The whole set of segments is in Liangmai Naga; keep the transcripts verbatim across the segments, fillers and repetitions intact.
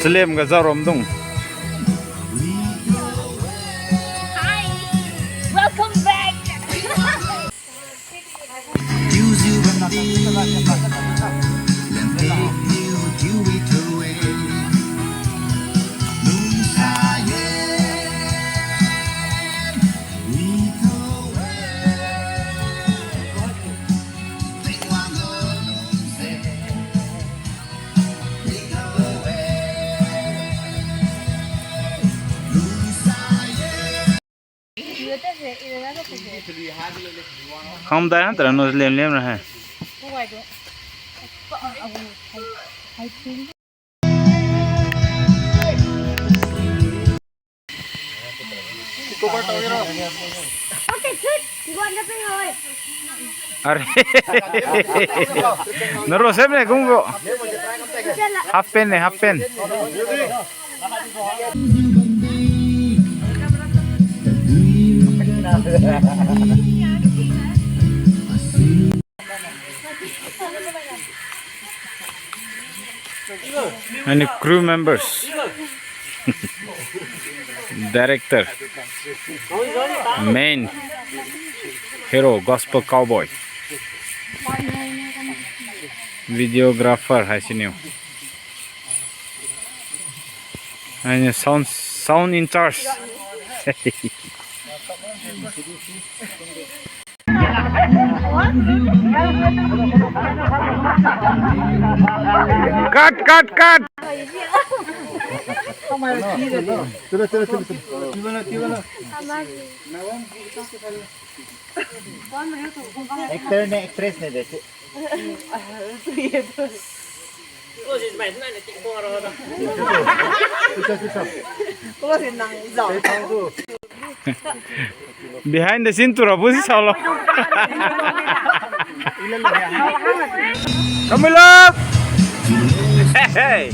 Chalem ga jarom dung. Hi. Welcome back. Khamdai han tara no lem lem ra hai. Are. Naro sem ne kung bro. Half pant ne, half pant. Ani crew members. Director. Main hero, gospel cowboy. Videographer haisiniu. Ani sound, sound in charge. Cut, cut, cut. Actor ne, actress ne de. Behind the scene tu rabu si sao lo. Kamui lo. Hey, hey.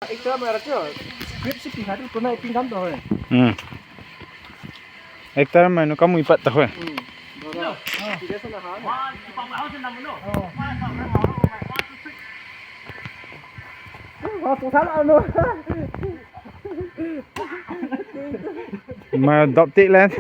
Actor mai ra tio. Script si pikhai tu kuna acting kam tu hoi. Hmm. Actor mai nu kamui pad ta hoi. Hmm. Ma dop tik len.